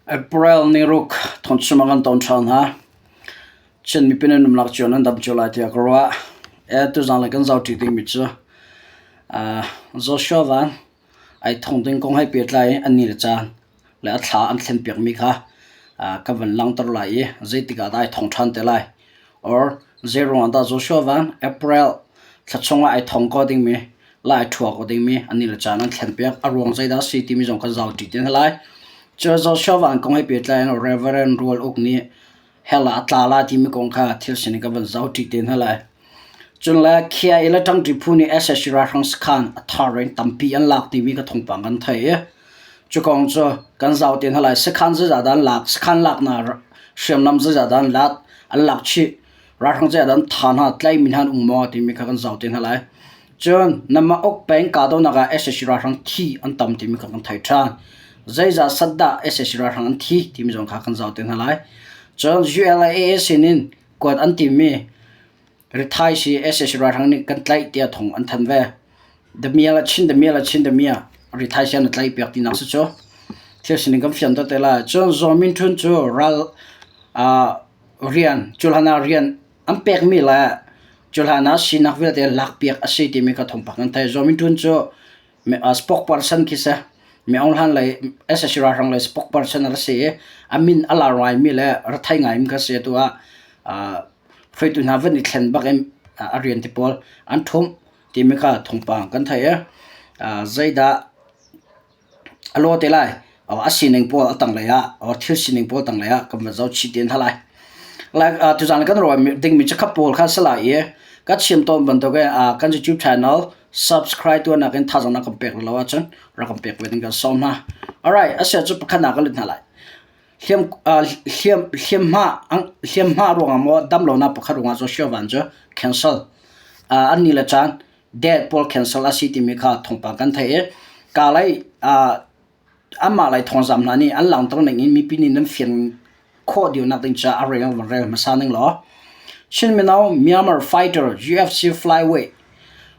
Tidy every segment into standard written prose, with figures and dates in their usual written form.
April ni ruk thawngchim a kan ton ṭhan hna. Chin mipi nan umnak cio nan dam cio lai tiah ka ruah. E tuzaan le kan zohṭi dingmi cu Joshua Van ai thong ding kong he pehtlai in an ni le caan le a thla an thlenpiakmi kha ka van langhter lai i zeitik ah dah ai thong ṭhan te lai. Or zeiruang ah dah Joshua Van April thla chungah ai thong ko dingmi la ai ṭhua ko dingmi an ni le caan an thlenpiak. A ruang zeidah a si timi zong kan zohṭi te hna lai. Cu Joshua Van kong he pehtlai in Reverend Rual Uk nih hell ah a tla la timi kong kha thil sining ka van zohṭi te hna lai. Cun le Kia i le ṭangṭi phu nih sac ralhrang sakhan a thar in tampi an lak timi ka thawngpang kan theih i cu kong cu kan zoh te hna lai. Sakhan zeizah dah an lak? Sakhan laknak hriamnam zeizah dah an lak? An lak chih. Ralhrang zeizah dah an tha hna? Tlaihmi hna an um maw timi kha kan zoh te hna lai. Cun nanmah uk peng kahdohnak ah sac ralhrang thi an tam timi kha kan theih ṭhan. Zeizah sat dah sac ralhrang an thi timi zong kha kan zoh te hna lai. Cun ULA sinin kuat an timi rithai si sac ralhrang nih kan tlaih tiah thong an thanh ve. Damial a chin damial a chin damia rithai si an tlaih piak tinak si cu. Thil sining kan fian te lai. Cun Zaw Min Htun cu ral rian cuhlan ah rian an pekmi le cuhlan ah sinak vialte lakpiak a si timi kha thawngpang kan theih. Zaw Min Htun cu spokesperson khi si. Mi Aung Hlaing lei sac ralhrang lei spokesperson a si i a min a lar ngaimi le rathei ngaimi kha si. Atu ah hruaitu hna van i thlen bak in a rian te pawl an ṭhumh timi kha thawngpang kan theih i zeidah a law te lai. A sining pawl a tanglei ah thil sining pawl tanglei ah kan van zoh chih te hna lai. Like tuzaan kan ruah dingmi cu kha pawl kha si lai i ka chim tawn bantuk in kan YouTube channel subscribe tuahnak in thazaang na kan pek lo ahcun rak kan pek ve ding kan sawm hna. Alright, a sia cu pakhatnak ka lut hna lai. Hliam hliam hliamhma hliamhma ruangah maw dam lonak pakhat ruangah Joshua Van cu cancel an ni le caan date pawl cancel a si timi kha thawngpang kan theih i ka lei anmah lei thawngzam hna nih an langhter ning in mipi nih nan fian khawh deuhnak ding caah a rel van rel hmasa ning law Chin mino Myanmar fighter UFC flyweight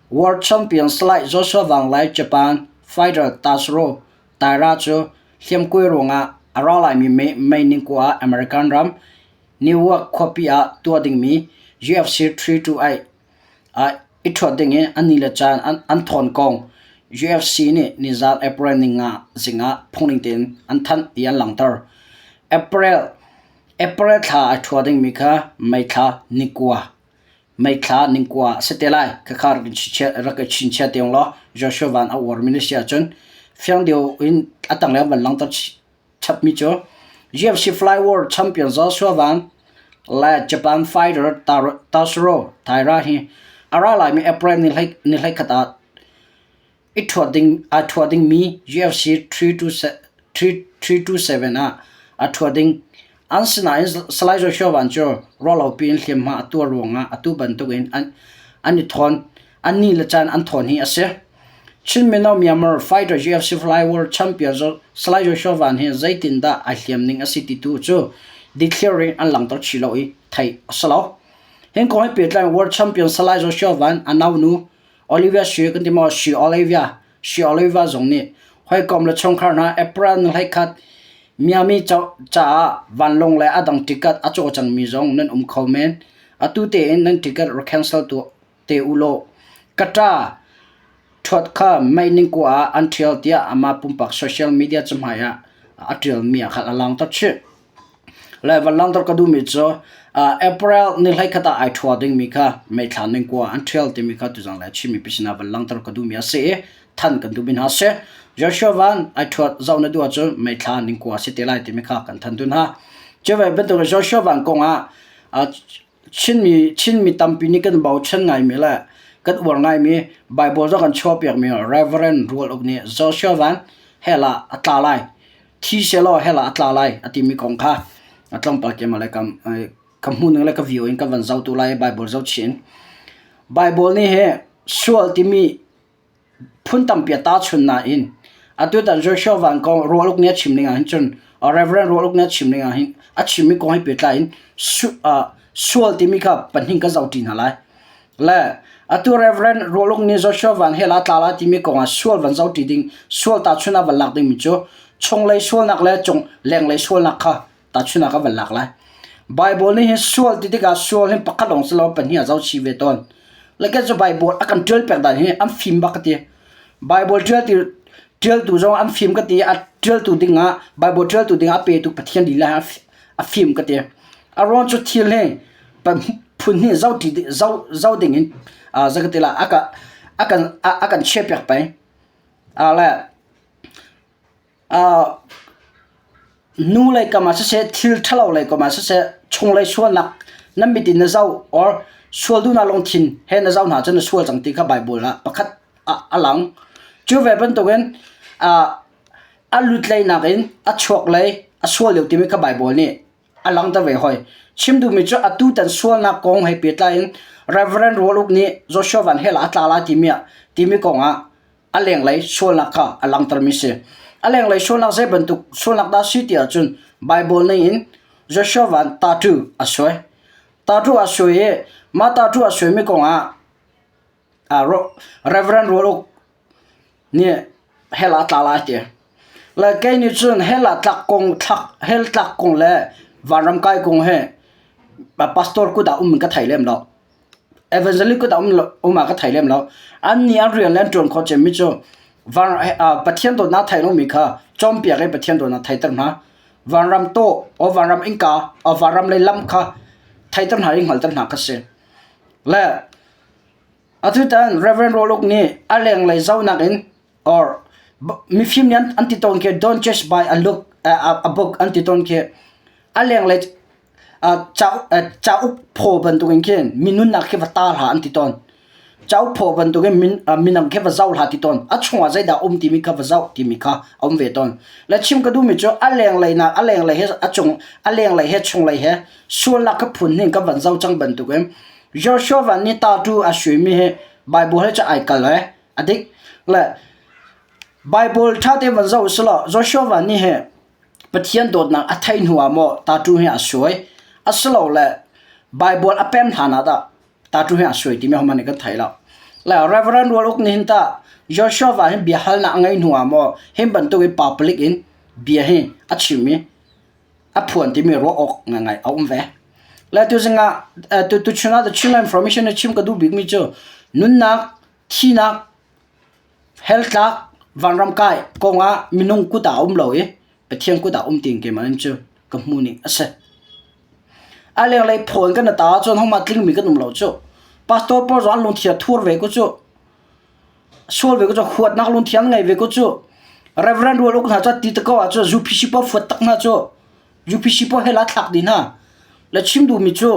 world champion Salai Joshua Wang Lai Japan fighter Tatsuro Taira cu hliamkuai ruangah a ra laimi May ningkua ah American ram Newark khuapi ah tuah dingmi UFC 328 ah i ṭhuat dingin an ni le caan an thawn kong UFC nih nizaan April ninga zing ah phungning tein an thanh ti an langhter. April April thla ai ṭhua dingmi kha May thla nikua May thla ningkua a si te lai. Khakha rak i chinchiah te law Joshua Van a uarmi na si ahcun fiang deuh in a tanglei van langhter chapmi cu UFC Flyweight champion Joshua Van le Japan fighter Tatsuro Taira hi a ra laimi April ni 21 ah i ṭhuat ding aa ṭhua dingmi UFC 327 ah a ṭhua ding. An sinain Salai Joshua Van cu ruahlopi in hliamhma a tuar ruangah atu bantukin an i thawn an ni le caan an thawn hi a si. Chin mino Myanmar fighter UFC Flyweight champion Salai Joshua Van hi zeitindah ai hliam ning a si ti tu cu dikthliar in an langhter chih lo i theih a si lo. Hin kong he pehtlai in World Champion Salai Joshua Van a naunu Olivia Shi kan ti maw Shi Olivia Shi Olivia zong nih hawikom le chungkhar hna April ni 21 Miami caah vanlawng le a dang ticket a caw cangmi zong nan um kho men. Atu tein nan ticket rak cancel tuah te u law ka ṭa ṭhuat kha mei ningkua ah an ṭhial tiah amah pumpak social media cahmai ah a ṭialmi ah khan a langhter chih. Le van langhter ka duhmi cu April ni 21 ah ai ṭhua dingmi kha May thla ningkua an ṭhial timi kha tuzang le Chin mipi sinah van langhter ka duhmi a si i than kan duhmi hna a si. Joshua Van ai ṭhuat zoh na duh ahcun May thla ningkua a si te lai timi kha kan than dun hna. Cuve bantuk Joshua Van kong ah Chinmi tampi nih kan bochan ngaimi le kan uar ngaimi Baibal zong kan chuahpiakmi Reverend Rual Uk nih Joshua Van hell ah a tla lai, thi sehlaw hell ah a tla lai a timi kong kha a tlawmpal keimah le ka hmuhning le ka view in ka van zoh tu lai i Baibal zohchih in. Baibal nih hi sual timi Phun tampi a tahchunh nain atutan Joshua Van kong Rual Uk nih a chim ning ahhin cun Reverend Rual Uk nih a chim ning ahhin a chimmi kong he pehtlai in sual timi kha pahnih kan zohṭi hna lai. Le atu Reverend Rual Uk nih Joshua Van hell ah tla lai timi kong ah sual van zohṭi ding, sual tahchunh ah van lak dingmi cu Chunglei sualnak le cung lenglei sualnak kha tahchunhnak ah van lak lai. Bible nih hin sual ti tikah sual hi pakhat lawng si lo pahnih ah zoh chih ve tawn. Le cu Bible a kan ṭial pek dan hi an fim bak ka ti. Bible ṭial ti ṭialtu zong an fim ka ti a ṭialtu dingah Bible ṭialtu dingah a petu Pathian lila hi a fim ka ti. A ruang cu thil hi phun hnih zoh zoh zoh ding in zei ka ti lai a ka a kan a kan chiahpiak peng. Le Nu lei kam ah siseh, thil ṭhalo lei kam ah siseh, chunglei sualnak nan mit in na zoh or sual duhnak lungthin he na zoh hna cun na sual cang ti kha Baibal ah pakhat ah a lang. Cu ve bantukin a lut lei nakin a chuak lei a sual deuh timi kha Baibal nih a langhter ve hoi. Chim duhmi cu atu tan sualnak kong he pehtlai in Reverend Rual Uk nih Joshua Van Hel ah a tla lai timi ah timi kong ah a lenglei sualnak kha a langhtermi si. A lenglei sualnak zei bantuk sualnak dah si ti ahcun Baibal ning in Joshua van tattoo a suai. Tattoo a suai i mah tattoo a suaimi kongah Reverend Rual Uk nih hell ah tla lai ti. Le kei nih cun hell ah tlak kong thlak hell tlak kong le vanram kai kong hi pastor kut ah um in ka thei lem lo. Evangelic kut ah um ah ka thei lem lo. An nih an rian le an ṭuan khawh cemmi cu Pathian dawtnak thei lomi kha cawnpiak i Pathian dawtnak theiter hna. Vanram tawh, aw vanram innka, aw vanram lei lam kha theiter hna i hngalter hna kha si. Le atutan Reverend Roluk nih a lenglei zohnak in or mifim nih an ti tawn khi don't just buy a look a book an ti tawn khi a lenglei Cauk phaw bantukin khin mi nunnak khi va tar hlah an ti tawn. Cauk phaw bantukin minung khi va zoh hlah ti tawn. A chungah zeidah um timi kha va zoh timi kha a um ve tawn. Le chim ka duhmi cu a lenglei nak a lenglei he a cung a lenglei he chunglei he sualnak kha phun hnih ka van zoh cang bantukin Joshua van nih tattoo a suimi hi Bible he cu ai kal he a dik. Le Bible ṭha tein van zoh usih Joshua van nih hi Pathian dawtnak a theih hnu ah maw tattoo hi a suai asilole Baibal a pem hlan ah dah tattoo hi a suai timi hohmanh nih kan thei lo. Le Reverend Rual Uk nih hin tah Joshua va hin biahalnak a ngeih hnu ah maw hin bantuk in public in bia hi a chim i a phuan timi ruah awk ngaingai a um ve. Le tuzing ah tuchun ah The Chinland Information nih chim ka duh bikmi cu nunnak, thihnak, Hell tlak vanram kai kongah minung kut ah a um lo i Pathian kut ah um tiin keimah nih cu ka hmuh ning a si. A lenglei phaw in kan ta ahcun hohmah tlingmi kan um lo cu. Pastor pawl zong an lungthli a thur ve ko cu. Sual ve ko cu. Huatnak lungthli an ngei ve ko cu. Reverend rual uk hna cu ti te ko ahcun UPC pawl fuat tak hna cu. UPC pawl hell ah thlak dih hna. Le chim duhmi cu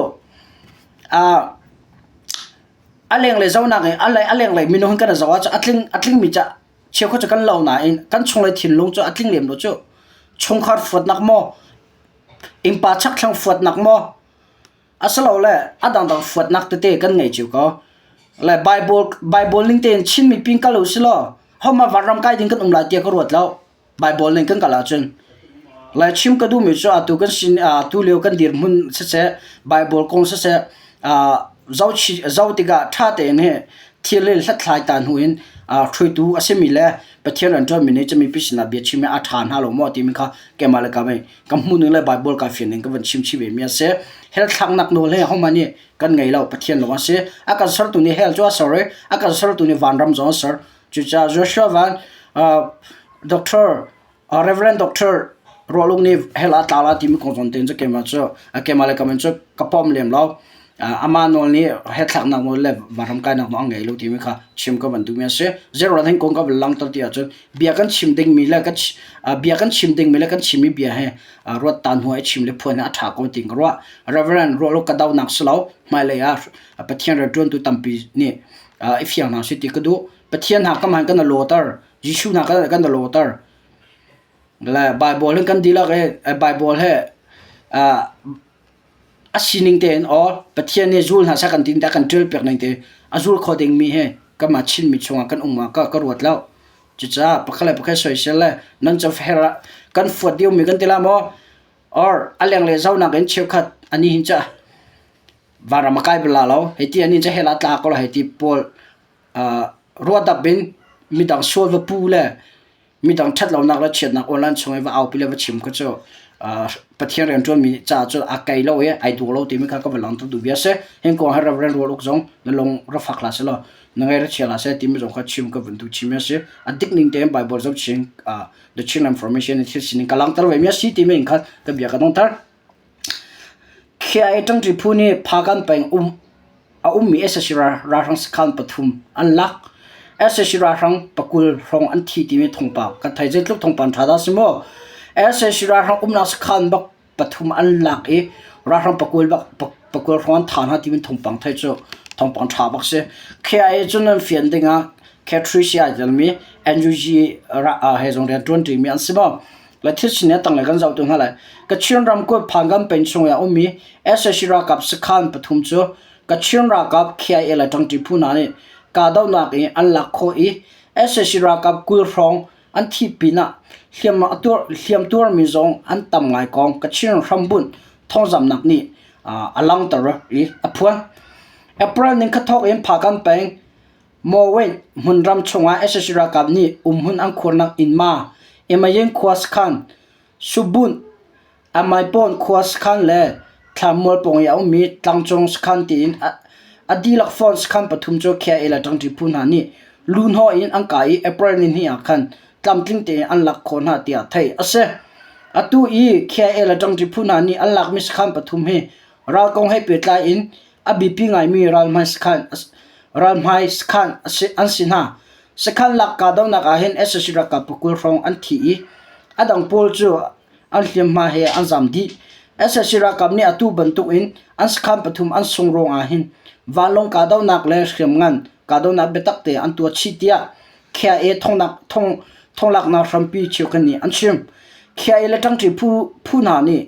A lenglei zohnak in a lenglei minung hin kan i zoh ahcun a tling a tlingmi ca cheukhat cu kan lo nain kan chunglei thinlung cu a tling lem lo cu. Chungkhar fuatnak maw, innpa chakthlang fuatnak maw, asilole a dangdang fuatnak tete kan ngei cio ko. Le Bible Bible ning tein Chin mipi in kal u silaw hohmah vanram kai ding kan um lai tiah ka ruat lo. Baibal ning kan kal ahcun Lai chim ka duhmi cu atu kan sin atu lio kan dirhmun siseh Baibal kong siseh zoh zoh tikah ṭha tein hi thil hi hlathlai ta hnu in hruaitu a simi le Pathian rianṭuanmi nih cun mipi sinah bia chim hi a ṭha hna lo maw timi kha keimah le keimah ka hmuhning le Baibal ka fian ning ka van chim chih vemi a si. Hell thlaknak nawl hi ahohmah nih kan ngei lo Pathian lawng a si. A kan sertu nih hell cu a ser i a kan sertu nih vanram zong a ser. Cucaah Joshua van Doctor Reverend Doctor Rualung nih hell ah tla la timi kong zawn tein cu keimah cu keimah le keimah cu ka pom lem lo. Amah nawl nih hell thlaknak nawl le vanram kainak nawl a ngei lo timi kha chim ka van duhmi a si. Zeiruang hin kong ka van langhter ti ahcun bia kan chim dingmi le kan bia kan chim dingmi le kan chimmi bia hi ruat ta hnu ah i chim le phuan hi a ṭha ko tiin ka ruah. Reverend Rualung ka donak si lo. Hmailei ah Pathian rianṭuantu tampi nih i fiang hna sih ti ka duh. Pathian hna kam han kan lawter, Jesuh hna kan kan lawter. Le Bible hin kan dihlak i Bible he a sining tein aw Pathian nih zul hna seh kan ti ta kan ṭial piak ning te a zul kho dingmi he kanmah Chinmi chungah kan um ah ka ka ruat lo. Cucaah pakhat le pakhat soisel le nan cu her ah kan fuat diomi kan ti la maw? Or a lenglei zohnak in cheukhat ani hin ca vanram a kai bal la lo hei ti anih cu hell ah tla ko la hei ti pawl ruahdap in midang sual va pu le. Midang ṭhatlonak le chiatnak online chung i va aupi le va chim kha cu Pathian rianṭuanmi caah cun a kei lo i ai duh lo timi kha ka va langhter duh bia a si. Hin kong hi Reverend Rual Uk zong na lung ra fak hlah seh law na ngaih ra chia hlah seh timi zong kha chim ka van duh chimi a si. A dik ning tein Bible zoh chin The Chin Information in thil sining ka langhter ve mi a si timi in khan ka bia ka donghter. KIA ṭangṭi phu nih Phakan peng um a ummi sac ralhrang sakhan pathum an lak. Sac ralhrang pakul hrawng an thi timi thawngpang kan thei. Zeitluk thawngpang ṭha dah si maw? Sac ralhrang umnak sakhan bak pathum an lak i ralhrang pakul bak pakul hrawng an thah hna timi thawngpang thei cu thawngpang ṭha bak si. KIA cu nan fian dingah K3C ai telmi NUG he zong rian ṭuanṭimi an si maw? Le thil sin a tanglei kan zoh tu hna lai. Kachin ramkulh Phangan peng chung i a ummi sac ralkap sakhan pathum cu Kachin ralkap KIA le ṭangṭi phu hna nih kahdohnak in an lak khawh i sac ralkap 20 hrawng an thih pinah hliam tuarmi zong an tam ngai kong Kachin hrambunh thawngzamhnak nih a langhter i a phuan. April ning kha thawk in Phakan peng Mawin hmunram chungah sac ralkap nih umhmun an khuarnak inn ma, Imayin khua sakhan, Subunh, Amaipawn khua sakhan le Thlammual pawng i a ummi tlangcung sakhan tiin a dihlak fawn sakhan pathum cu KIA le ṭangṭi phu hna nih luhnawh in an kah i April nihnih ah khan tlamtling tein an lak khawh hna tiah theih a si. Atu i KIA le ṭangṭi phu hna nih an lakmi sakhan pathum hi ral kong he pehtlai in a biapi ngaimi ralhmai sakhan ralhmai sakhan an si hna. Sakhan lak kahdohnak ah hin sac ralkap pakul hrawng an thi i a dang pawl cu an hliamhma he an zam dih. Sac ralkap nih atu bantuk in an sakhan pathum an sung ruang ah hin vanlawng kahdohnak le hriamngan kahdohnak biatak te an tuah chih tiah KIA thongnak thong thonglaknak hrampi cheukhat nih an chim. KIA le ṭangṭi phu phu hna nih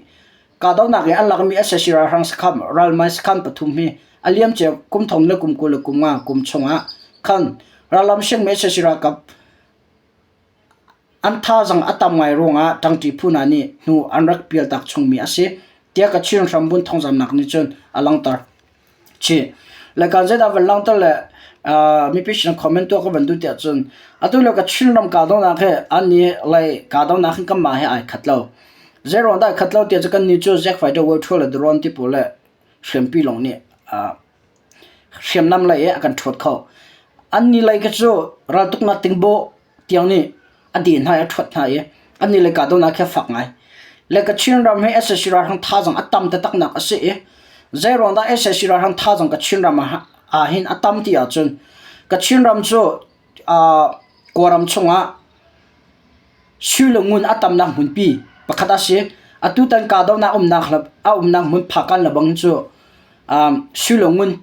Kahdohnak i an lakmi sac ralhrang sakhan ralmai sakhan pathum hi a liamcia kum thong le kum 20 le kum nga kum chungah khan rallam siangmi sac ralkap an thazaang a tam ngai ruangah ṭangṭi phu hna nih hnu an rak pialtak chungmi a si tiah Kachin hrambun thawngzamnak nih cun a langhter. Chih. Le kan zeidah van langhter le mipi sin comment tuah ka van duh tiah cun atu lio Kachin ram kahdohnak hi an nih lei kahdohnak hin kanmah he ai khat lo. Zeiruang dah ai khat lo tiah cun kannih cu jet fighter World Tour le drone ti pawl le hriampi lawng nih hriamnam lei i a kan ṭhuat kho. Annih lei khi cu raltuknak tingbaw tiang nih a den hna i a ṭhuat hna i annih lei kahdohnak khi a fak ngai. Le Kachin ram hi sac ralhrang thazaang a tam taktaknak a si i zeiruang dah sac ralhrang thazaang Kachin ram ah hin a tam ti ahcun Kachin ram cu Kawlram chungah sui le ngun a tamnak hmunpi pakhat a si. Atutan kahdohnak a umnak hmun Phakan le bang cu sui le ngun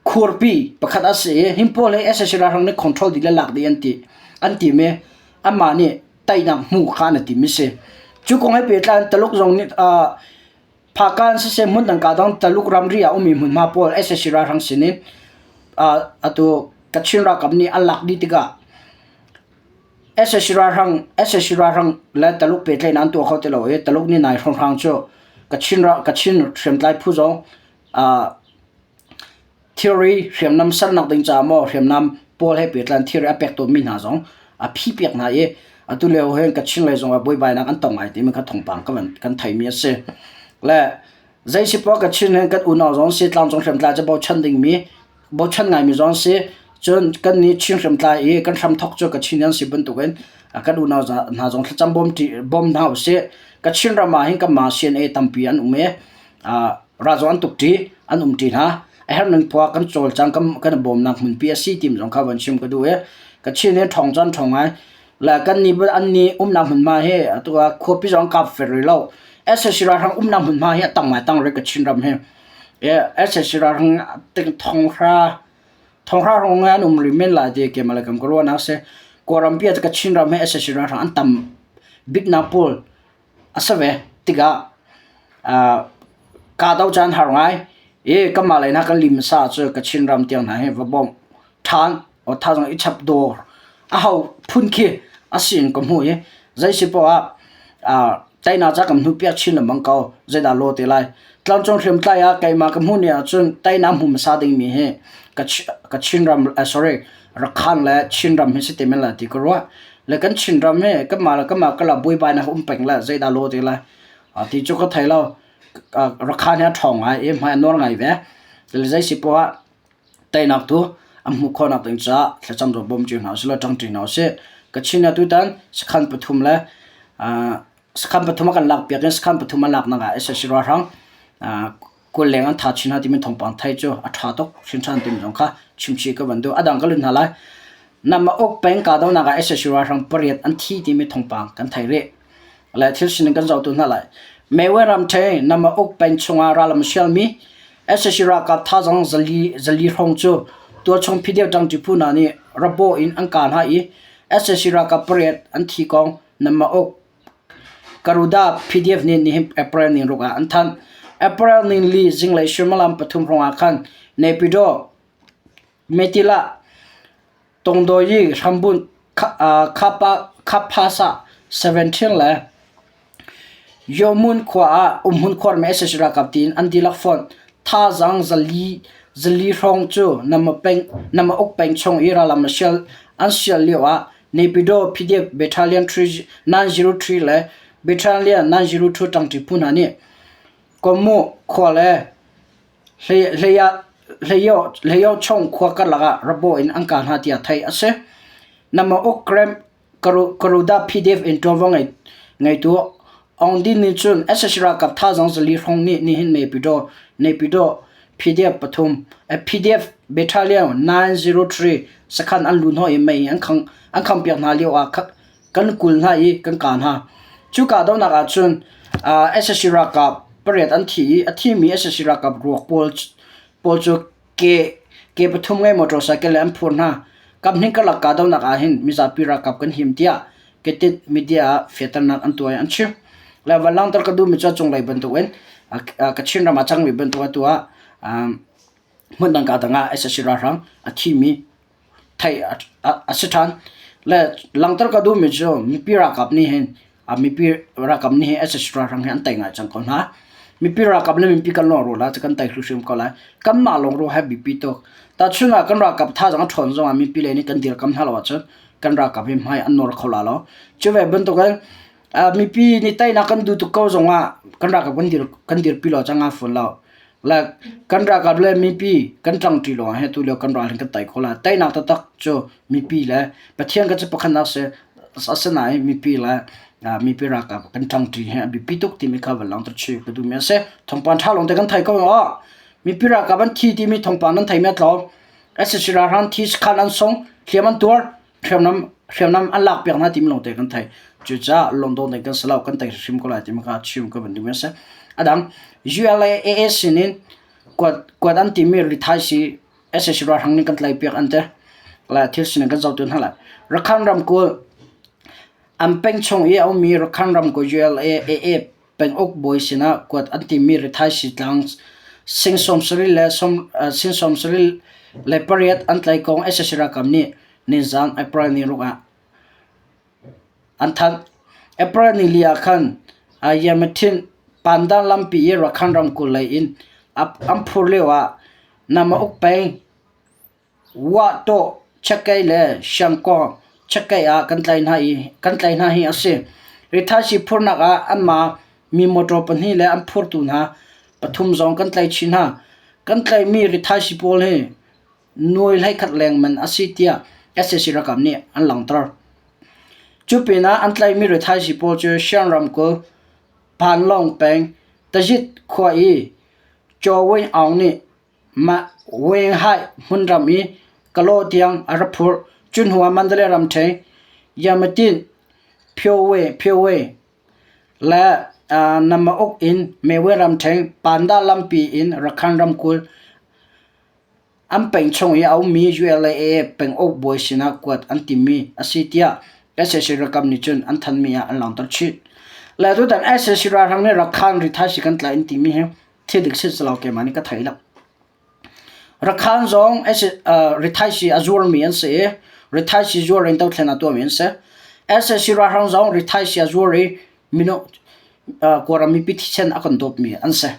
khurpi pakhat a si i hin pawl hi sac ralhrang nih control dih le lak dih an ti an tim i anmah nih teinak hmuh kha an i tim i si. Cu kong he pehtlai in Taluk zong nih Phakan siseh hmundang kadang Taluk ramri ah ummi hmunhma pawl sac ralhrang sin in atu Kachin ralkap nih an lak dih tikah sac ralhrang sac ralhrang le Taluk pehtlaihnak an tuah kho ti lo i Taluk nih nai hrawnghrang cu Kachin Kachin hriamtlai phu zong Thilri hriamnam sernak ding caah maw hriamnam pawl he pehtlai in thilri a pek tawnmi hna zong a phihpiak hna i atu lio hin Kachin lei zongah buaibainak an tong ngai timi kha thawngpang ka van kan theimi a si. Le zei si poah Kachin hin kan unau zong si tlangcung hriamtlai cu bochan dingmi bochan ngaimi zong si cun kan nih Chin hriamtlai i kan hramthok cu Kachin an si bantukin kan unau hna zong thlacam bawm bawm hna usih. Kachin ram ah hin kanmah CNA tampi an um i Ralzawng an tuk ṭi, an um ṭi hna. A herhning poah kan cawlcang kan kan i bawmnak hmunpi a si ti zong kha van chim ka duh i ka chin hi ṭhawng cun ṭhawng ngai. Le kan nih an nih umnak hmunhma hi atu ah khuapi zong kap fer rih lo. sac ralhrang umnak hmunhma hi a tang ngai tang rih Kachin ram hi. sac ralhrang ting thonghra thonghra hrawng an um rih men lai ti keimah le kam ka ruahnak si. Kawlram pi ah Kachin ram hi sac ralhrang an tam biknak pawl A si ve tikah kahdoh caan har ngai i kanmah lei hna kan lim hmasa cu Kachin ram tiang hna hi va bawmh ṭhan or thazaang i chap dawr a ho phun khi a si in ka hmuh i zei si poah ah teinak ca kan hmuhpiak chin lengmang ko zeidah law te lai. Tlangcung hriamtlai ah keimah ka hmuh ni ahcun teinak hmu hmasa dingmi hi Kachin ram sorry Rakhan le Chin ram hi si te men lai ti ka ruah. Le kan Chinram hi kanmah le kanmah karlak buaibainak a um peng le zeidah law ti lai. Ti cu ka thei lo. Rakhan hi a ṭhawng ngai i hmai a nuar ngai ve. Le zei si poah ah teinak tu an hmuh khawhnak ding caah thlacam ro bawm cio hna usih law ṭangṭi hna usih. Kachin ah tutan sakhan pathum le sakhan pathum a kan lakpiak i sakhan pathum a laknak ah sac ralhrang 20 leng an tha chin hna timi thawngpang thei cu a ṭha tuk hrinhran timi zong kha chimchih ka van duh. A dang ka lut hna lai. Nam a uk peng kahdohnak ah sac ralhrang pariat an thi timi thawngpang kan thei rih. Le thil sining kan zoh tu hna lai. Mewe ramṭhe nam a uk peng chungah rallam sialmi sac ralkap thazang zali zali hrawng cu tualchung PDF ṭangṭi phu hna nih rabaw in an kah hna i sac ralkap pariat an thi kong nam a uk Garuda PDF nih nihin April ni ruk ah an thanh. April ni li zinglei suimilam pathum hrawng ah khan Naypyidaw, Metila, Tongdawi hrambunh Khaphasa 17 le Yomun khua ah umhmun khuarmi sac ralkap tiin an dihlak fonh. Thazaang zali zali hrawng cu nama uk peng chung i rallam an sial lio ah Naypyidaw PDF Battalion 903 le Battalion 902 ṭangṭi phu hna nih Kawhmu khua le Hleiochong khua karlak ah rabaw in an kah hna tiah theih a si. Namauk Garuda PDF in ṭuanvo ngeitu Aung Din nih cun sac ralkap thazaang zali hrawng nih nihin Naypyidaw Naypyidaw PDF pathum PDF Battalion 903 sakhan an luhhnawh i mei an khampiak hna lio ah kan kul hna i kan kah hna. Cu kahdohnak ah cun sac ralkap pariat an thi i a thimi sac ralkap ruak pawl cu ke ke pathum ngei motorcycle le an phur hna. Kaphnih karlak kahdohnak ah hin mizapi ralkap kan him tiah ketit media ah fianternak an tuah i an chim. Le van langhter ka duhmi cu a cunglei bantukin Kachin ram ah cangmi bantuk atu ah hmundang ka dang ah sac ralhrang a thimi theih a si ṭhan. Le langhter ka duhmi cu mipi ralkap nih hin mipi ralkap nih hin sac ralhrang hi an tei ngai cang ko hna. Mipi ralkap le mipi kan lawng rual ah kan tei hrimhrim ko lai. Kanmah lawng ruah hi biapi tuk. Tahchun ah kan ralkap thazaang a ṭhawn zongah mipi lei nih kan dirkamh hna lo ahcun kan ralkap hi hmai an nawr kho la lo. Cu ve bantukin mipi nih teinak kan duh tuk ko zongah kan ralkap kan dir kan dirpi lo cang aa fawn lo. Le kan ralkap le mipi kan ṭangṭi lawng ah hi tulio kan ral hin kan tei kho lai. Teinak taktak cu mipi le Pathian kan cu pakhatnak si asinain mipi le mipi ralkap kan ṭangṭi hi a biapi tuk timi kha van langhter chih ka duhmi a si. Thawngpang ṭha lawngte kan thei ko aw. Mipi ralkap an thi timi thawngpang nan theimi a tlawm. Sac ralhrang thi sakhan an sung, hliam an tuar. Hriamnam hriamnam an lakpiak hna timi lawngte kan theih. Cucaah London ding kan si lo, kan tei hrim ko lai timi kha chim ka van duhmi a si. A dang ULA sin in kuat kuat an timi rithaisi sac ralhrang nih kan tlaihpiak an ti. Le thil sining kan zoh tu hna lai. Rakhan ramkulh an peng chung i a ummi Rakhan ramkulh ULA AA penguk bawi sinah kuat an timi rithaisi tlang sing 70 le sing 78 an tlaih kong sac ralkap nih nizaan April ni ruk ah an thanh. April ni li ah khan Yamathin Pandan lampi i Rakhine ramkulh lei in an phur lio ah Namauk peng Wahtaw chakei le Siangkaw chakei ah kan tlaih hna i kan tlaih hna hi a si. Rithaisii phurnak ah anmah mi mawṭaw pahnih le an phurtu hna pathum zong kan tlaih chih hna. Kan tlaihmi rithaisii pawl hi nuai 11 leng man a si tiah sac ralkap nih an langhter. Cu pinah an tlaihmi rithaisii pawl cu Shan ramkulh, Panlong peng, Tazit khua i Chaw Win Aung nih Mah Wenghai hmunram i Kalaw tiang a ra phurh. Cu hnuah Mandalay ramṭhen Yamatin Phyowe Phyowe le Namauk in Mewe ramṭhen Panda lampi in Rakhine ramkulh an peng chung i a ummi ULA penguk bawi sinah kuat an timmi a si tiah sac ralkap nih cun an thanmi ah an langhter chih. Le tutan sac ralhrang nih Rakhine rithaisii kan tlai an timi hi thil dik si lo keimah nih ka thei lo. Rakhan zong rithaisii a zuarmi an si i rithaisii zuar in dothlen a tuahmi an si. Sac ralhrang zong rithaisii a zuar i minung Kawlram mipi thisen a kan dawpmi an si.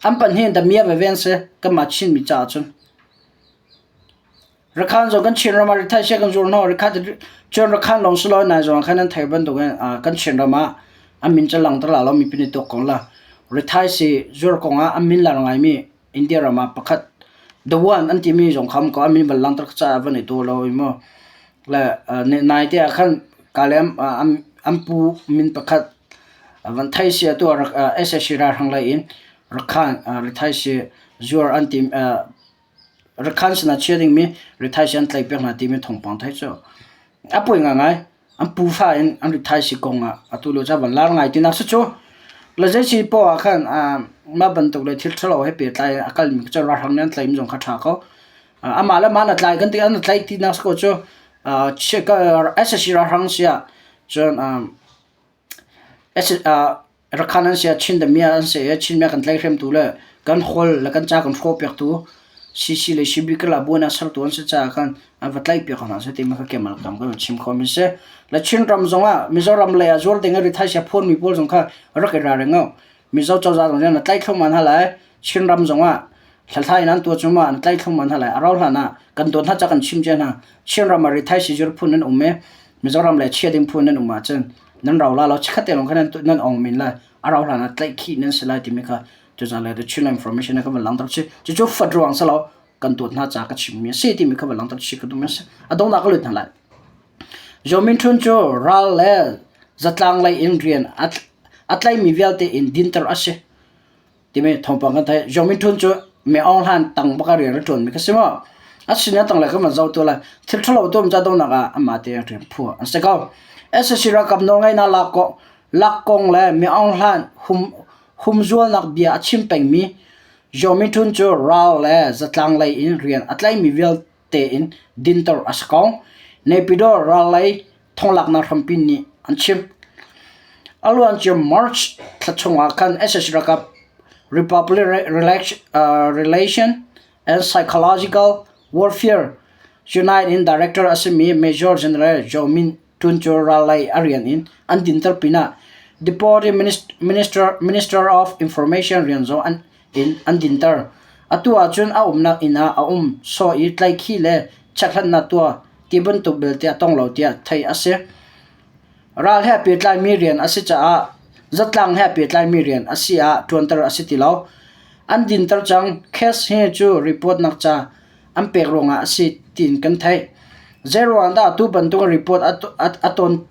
An pahnih in damiah veve an si kanmah Chinmi caah cun. Rakhan zong kan Chinram ah rithai seh kan zuar hna. Rikhat cun Rakhan lawng si lo nai zong ah khan an thei bantukin kan Chinram ah an min cu lang ter la lo mipi nih tuak ko la. Rithai si zuar kong ah an min lar ngaimi India ram ah pakhat the one an timi zong kha um ko an min van langhter caah van i daw lo i mu. Le nai te ah khan Kalem an pu min pakhat van thei si atu ah SAC ralhrang lei in Rakhan rithai si zuar an tim Rakhan sinah chia dingmi rithai si an tlaih piak hna timi thawngpang theih cu a poi ngaingai. An pufa in an rithai si kong ah atu lio cu a van lar ngai tinak si cu. Le zei si poah ah khan mah bantuk le thil ṭhalo he pehtlai in a kalmi cu ralhrang nih an tlaihmi zong kha ṭha ko. Amah le mah na tlai kan ti an tlaih tinak si ko cu SAC ralhrang si ah cun Rakhan an si ah Chin damiah an si i Chinmi a kan tlaihhremtu le kan hawl le kan ca kan hrawhpiaktu CC le CB karlak buainak sertu an si caah khan an va tlaihpiak hna seh timi kha keimah le kam kan chim khomi a si. Le Chinram zongah Mizoram lei ah zuar ding i rithaisia phuanmi pawl zong kha rak i ralring u. Mizo cozah zong nih na tlaih thluahmah hna lai. Chinram zongah hlathlai in an tuah cungah an tlaih thluahmah hna lai. A rauh hlan ah kan dawt hna ca kan chim cia hna. Chinram ah rithaisi zuar phun nan um i Mizoram le chia ding phun nan um ahcun nan rau la lo chikkhat te lawng kha nan ong men lai a rau hlan ah tlaihkhih nan si lai timi kha tuzan le the Chinland Information ka van langhter chi cucu fat ruang si lo kan dawt hna ca ka chimmi a si timi kha van langhter chi ka duhmi a si a donghnak ka lut hna lai Zaw Min Htun cu ral le zatlang lei in rian a tlaimi vialte in dinter a si timi thawngpang kan theih. Zaw Min Htun cu Me Aung Hlan tang bak ah rian a ṭuanmi kha si maw? A sin a tang le kan van zoh tu lai. Thil ṭhalo tuam ca donak ah amah te rian phu an si ko. SAC ralkap nawlngeihnak lak kong, lak kong le Me Aung Hlan hum, humzualnak bia a chim pengmi Zaw Min Htun cu ral le zatlang lei in rian a tlaimi vialte in dinter a si ko. Naypyidaw ral lei thonglaknak hrampi nih an chim. A luancia March thla chungah khan sac ralkap Republic Relation and Psychological Warfare Unit in Director a simi Major General Zaw Min Tun cu ral lei a rian in an dinter pinah Deputy Minister, Minister of Information rian zong an in an dinter. Atu ahcun a umnak inn ah a um sawh i tlaihkhih le chekhlatnak tuah ti bantuk belte a tong lo tiah theih a si. Ral he pehtlaimi rian a si caah zatlang he pehtlaimi rian a si ah ṭuanter a si ti lo. An dinter cang. Case hi cu report nak ca an pek ruangah a si tiin kan theih. Zeiruang dah atu bantuk report a ton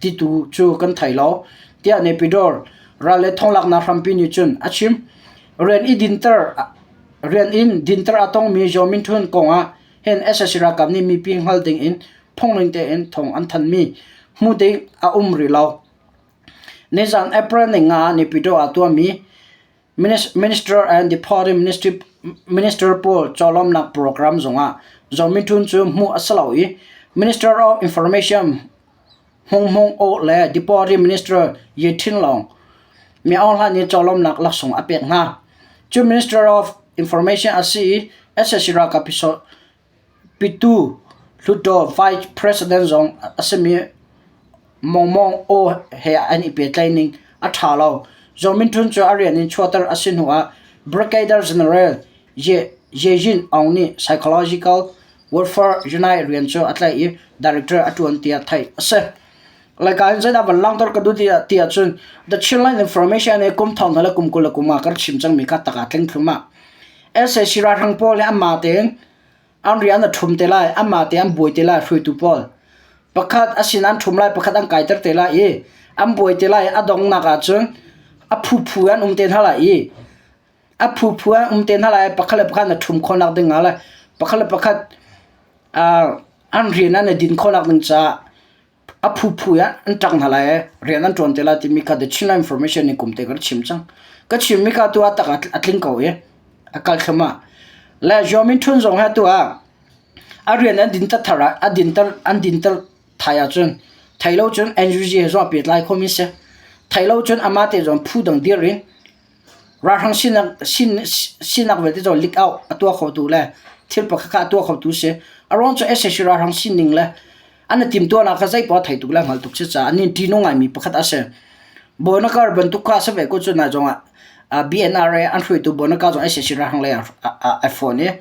titu cu kan thei lo, tiah Naypyidaw ral le thonglaknak hrampi nih cun a chim. Rian i dinter rian in dinter a tongmi Zaw Min Htun kong ah hin sac ralkap nih mipi hngal ding in phungning tein thawng an thanmi hmuh ding a um rih lo. Nizan April ni nga Naypyidaw ah tuahmi Minister and Deputy Minister pawl cawlawmnak program zongah Zaw Min Htun cu hmuh a si lo i Minister of Information Hmung Hmung Oo le Deputy Minister Ye Thin Long Mi Aung Hlaing nih cawlawmnak laksawng a pek hna. Cu Minister of Information a si i sac ralkap Pitu Hluttaw Vice President zong a simi Mong Mong Oo he an i pehtlaih ning a ṭha lo. Zaw Min Htun cu a rian in chuahter a si hnuah Brigadier General Ye Yin Aung nih Psychological Warfare Unit rian cu a tlaih i director a ṭuan tiah theih a si. Laica in zeidah van langhter ka duh ti ahcun The Chinland Information i kum thong hna le kum 20 le kum nga ka chim cangmi kha tak ah tling thluahmah. Sac ralhrang pawl hi anmah tein an rian a ṭhum te lai, anmah tein an buai te lai hruaitu pawl. Pakhat a sin an ṭhum lai, pakhat an kaiter te lai i an buai te lai. A donghnak ahcun a phuphu an um te hna lai i a phuphu an um te hna lai. Pakhat le pakhat na ṭhum khawhnak ding ah le pakhat le pakhat an rian an i din khawhnak ding caah A phuphu ah an ṭang hna lai i rian an ṭuan te lai timi kha The Chinland Information nih kum te ka rak chim cang. Ka chimmi kha atu ah tak a tling ko i a kal thluahmah. Le Zaw Min Htun zong hi atu ah a rian an dinter thar ah a dinter an dinter thai ahcun thei lo cun NUG he zong a pehtlai khomi si. Thei lo cun amah te zong phu dang dir in Ralhrang sinak sin sinak vialte cu leak out a tuah khotu le thil pakhat kha a tuah khotu si. A ruang cu sac ralhrang sining le an i timhtuahnak kha zeipoah thei tuk le hngal tuk si caah an in ṭihnung ngaimi pakhat a si. Bonakar bantuk kha a si ve ko cu nai zongah BNRA an hruaitu Bonakar zong sac ralhrang lei ah a fawn i.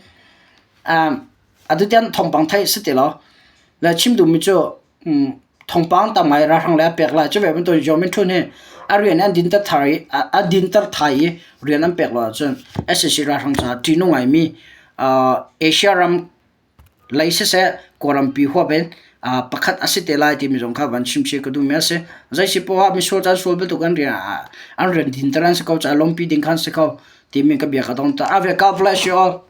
Atu tiang thawngpang theih si ti lo. Le chim duhmi cu thawngpang tam ngai ralhrang le a pek lai. Cu ve bantuk Yaw Min Htun hi a rian an dinter thar i a dinter thai i rian an pek lo ahcun sac ralhrang caah ṭihnung ngaimi Asia ram lei siseh Kawlrampi huap in pakhat a si te lai timi zong kha van chim chih ka duhmi a si. Zei si poah misual caan sual bantuk an rian an rian dinter an si ko caah lawmpi ding khan si ko timi ka bia ka dong ta. Ave God bless you all.